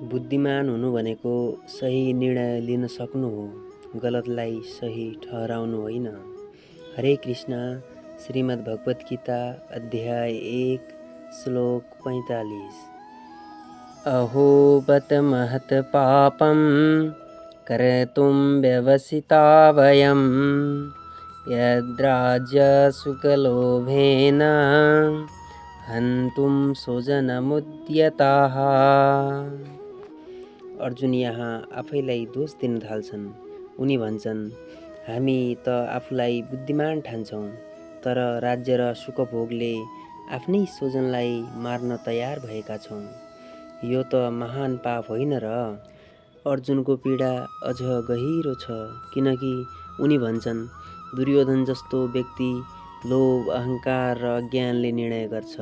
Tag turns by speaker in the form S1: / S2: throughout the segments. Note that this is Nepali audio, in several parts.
S1: बुद्धिमान हुनु भनेको सही निर्णय लिन सक्नु हो, गलतलाई सही ठहराउनु होइन। हरे कृष्ण। श्रीमद् भगवत गीता अध्याय 1 श्लोक 45। अहो बत महत पापं कर्तुं व्यवसिता वयं यद्राज्य सुखलोभेन हन्तुं स्वजनमुद्यताः। अर्जुन यहाँ आफैलाई दोष दिन थाल्छन्। उनी भन्छन्, हामी त आफूलाई बुद्धिमान ठान्छौँ, तर राज्य र सुखभोगले आफ्नै स्वजनलाई मार्न तयार भएका छौँ। यो त महान पाप होइन र? अर्जुनको पीडा अझ गहिरो छ, किनकि उनी भन्छन्, दुर्योधन जस्तो व्यक्ति लोभ, अहङ्कार र अज्ञानले निर्णय गर्छ।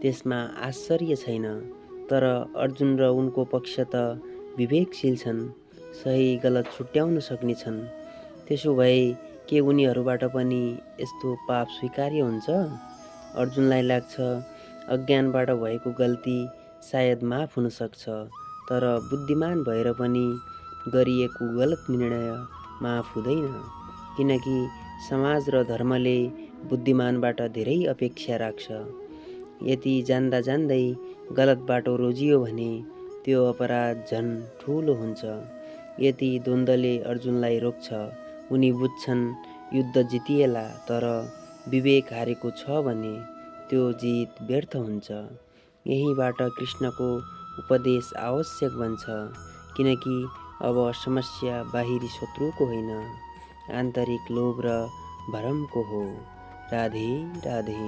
S1: त्यसमा आश्चर्य छैन, तर अर्जुन र उनको पक्ष त विवेकशील छन्, सही गलत छुट्याउन सक्ने छन्। त्यसो भए के उनीहरूबाट पनि यस्तो पाप स्वीकार्य हुन्छ? अर्जुनलाई लाग्छ, अज्ञानबाट भएको गल्ती सायद माफ हुन सक्छ, तर बुद्धिमान भएर पनि गरिएको गलत निर्णय माफ हुँदैन, किनकि समाज र धर्मले बुद्धिमानबाट धेरै अपेक्षा राख्छ। यदि जान्दा जान्दै गलत बाटो रोजियो भने त्यो अपराध झन् ठुलो हुन्छ। यदि द्वन्द्वले अर्जुनलाई रोक्छ, उनी बुझ्छन् युद्ध जितिएला, तर विवेक हारेको छ भने त्यो जित व्यर्थ हुन्छ। यहीँबाट कृष्णको उपदेश आवश्यक बन्छ, किनकि अब समस्या बाहिरी शत्रुको होइन, आन्तरिक लोभ र भरमको हो। राधे राधे।